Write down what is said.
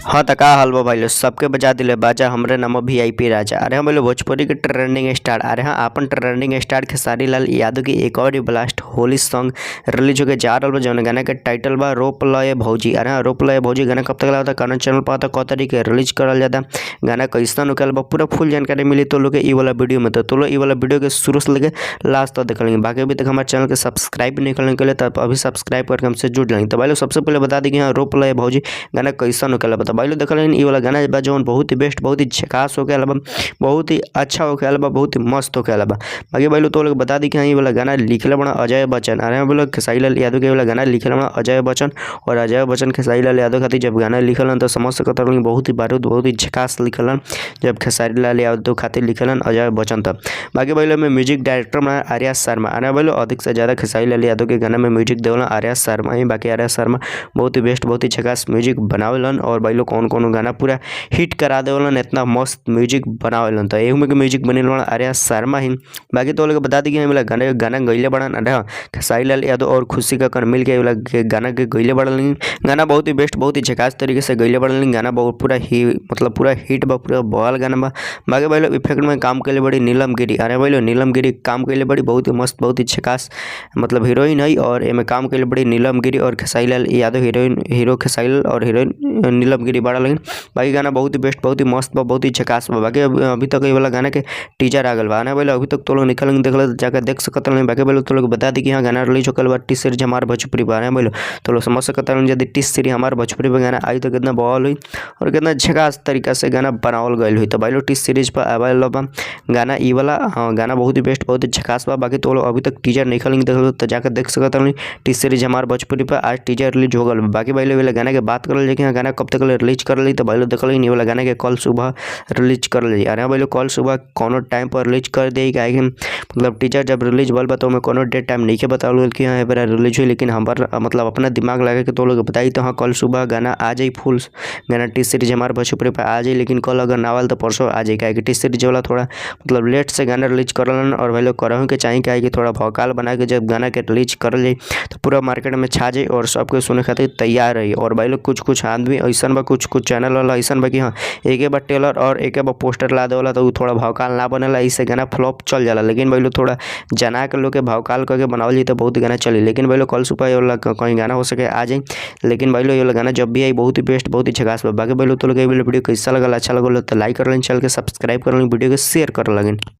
हाँ त का हाल बा भाई लोग, सबके बजा दिले बाजा हमरे नाम वीआईपी राजा। अरे हम लोग भोजपुरी के ट्रेंडिंग स्टार। अरे हाँ, अपन ट्रेंडिंग स्टार खेसारी लाल यादव की एक और ब्लास्ट होली सॉन्ग रिलीज होके जा रहल बा, जौन गाना के टाइटल बा रोप लय भौजी। अरे हाँ, रोप लय भौजी गाना कब तक लागता, कौन चैनल पर आता, क तारीख के रिलीज करल जाता, गाना कैसन होके बा, पूरा फुल जानकारी मिली तो लोग के ई वाला वीडियो में। तो लोग ई वाला वीडियो के शुरू से लेके लास्ट तक देख लेंगे। बाकी अभी तक हमारे चैनल के सब्सक्राइब नहीं करेंगे तो अभी सब्सक्राइब करके हमसे जुड़ जाएंगे। तो भाई लोग सबसे पहले बता दी कि हाँ, रोप लय भौजी गाना कैसन होके बा। भाई लोग देखल ई वाला गाना बा जौन बहुत ही बेस्ट, बहुत ही झकास होके आला बा, बहुत ही अच्छा होके आला बा, बहुत ही मस्त होके आला बा। बाकी भाई लोग तो लोग बता दी कि हाँ, ई वाला गाना लिखले बड़ा अजय बच्चन। अरे भाई लोग खेसारी लाल यादव के वाला गाना लिखले बड़ा अजय बच्चन, और अजय बच्चन खेसारी लाल यादव खातिर जब गाना लिखलन तो समझ सकत रहनी बहुत ही बारूद, बहुत ही झकास लिखलन जब खेसारी लाल यादव खातिर लिखलन अजय बच्चन। तब बाकी भाई लोग में म्यूजिक डायरेक्टर बना आर्या शर्मा। अरे भाई लोग अधिक से ज़्यादा खेसारी लाल यादव के गाना में म्यूजिक देवलन आर्या शर्मा ही। बाकी आर्या शर्मा बहुत ही बेस्ट, बहुत ही झकास म्यूजिक बनावेलन और भाई लोग कौन कौन गाना पूरा हिट करा देवलन, इतना मस्त म्यूजिक बनावेलन। तो एहू में के म्यूजिक बनेल बड़ा आर्या शर्मा ही। बाकी तो लोग बता दी कि हम गाना गाना गईले बड़न। अरे हाँ, खेसारी लाल यादव और खुशी कक्कड़ मिल के वाला गाना के गईले बड़न। गाना बहुत ही बेस्ट, बहुत ही झकास तरीके से गईले बड़न। गाना बहुत पूरा ही मतलब पूरा हिट बा, पूरा बवाल गाना बा। बाकी भाई लोग इफेक्ट में काम कैले बड़ी नीलम गिरी। अरे भाई लोग नीलम गिरी काम कैले बड़ी, बहुत ही मस्त, बहुत ही झकास मतलब हीरोइन है और एमे काम कैले बड़ी नीलम गिरी और खेसारी लाल यादव हीरोइन, हीरो खेसारी लाल और हीरोइन नीलम गिरी बड़ा लगिन। बाकी गाना बहुत ही बेस्ट, बहुत ही मस्त बा, बहुत ही झकास बा। बाकी अभी तक ये वाला गाना के टीजर आ गल बा ना भाई लोग, अभी तक तो लोग निकल देखल जाकर देख सकत नहीं। बाकी भाई लोग तो लोग बता दी कि हाँ, गाना रिलीज होकर बा टी सीरीज हमार भोजपुरी बा। भाई लोग तो लोग समझ सकत हन यदि टी सीरीज हमार भोजपुरी पर गाना आई तो कितना बवाल हुई और कितना झकास तरीका से गाना बनावल गइल हुई। तो भाई लोग टी सीरीज पर अवेलेबल बा गाना ई वाला। हाँ, गाना बहुत ही बेस्ट, बहुत ही झकास बा। बाकी तो लोग अभी तक टीजर निकल देखल तो जाकर देख सकत हन टी सीरीज हमार भोजपुरी पर आज टीजर रिलीज हो गल। बाकी भाई लोग गाना के बात करल जाए कि हाँ, गाना कब तक रिलीज कर ली। तो भाई लोग देखल ई वाला गाना के कल सुबह रिलीज कर ली। अरे भाई लोग कल सुबह कोनो टाइम पर रिलीज कर दे, काहे मतलब टीजर जब रिलीज भइल बा तो ओमे कोनो डेट टाइम नहीं बतावल कि हाँ एबरा रिलीज हुई, लेकिन हमार मतलब अपना दिमाग लगा के तो लोग बताई तो हाँ कल सुबह गाना आ जाई, फुल गाना टी सीरीज हमार भोजपुरी पर आ जाई। लेकिन कल अगर ना आवल तो परसों आ जाई, काहे कि टी सीरीज वाला थोड़ा मतलब लेट से गाना रिलीज करलन और भाई लोग करहु के चाही, काहे कि थोड़ा भौकाल बना के जब गाना के रिलीज करल जाई तो पूरा मार्केट में छा जाई और सबके सुने खातिर तैयार रही। और भाई लोग कुछ कुछ आदमी ऐसन बा, कुछ कुछ चैनल वाला ऐसन बा कि हाँ एके बार ट्रेलर और एके बार पोस्टर ला देवला तो उ थोड़ा भौकाल ना बनेला, इससे गाना फ्लॉप चल जाला। लेकिन भाई लोग थोड़ा जना के लोग के भौकाल करके बनावल जाई तो बहुत गाना चली। लेकिन भाई लोग कल सुबह वाला कहीं गाना हो सके आ जाए। लेकिन भाई लोग ये वाला गाना जब भी आई बहुत ही बेस्ट, बहुत ही झकास बा। बाकी भाई लोग तो लोग वीडियो कैसा लगल, अच्छा लगल तो लाइक कर लें, चैनल के सब्सक्राइब कर लें, वीडियो के शेयर कर लगन।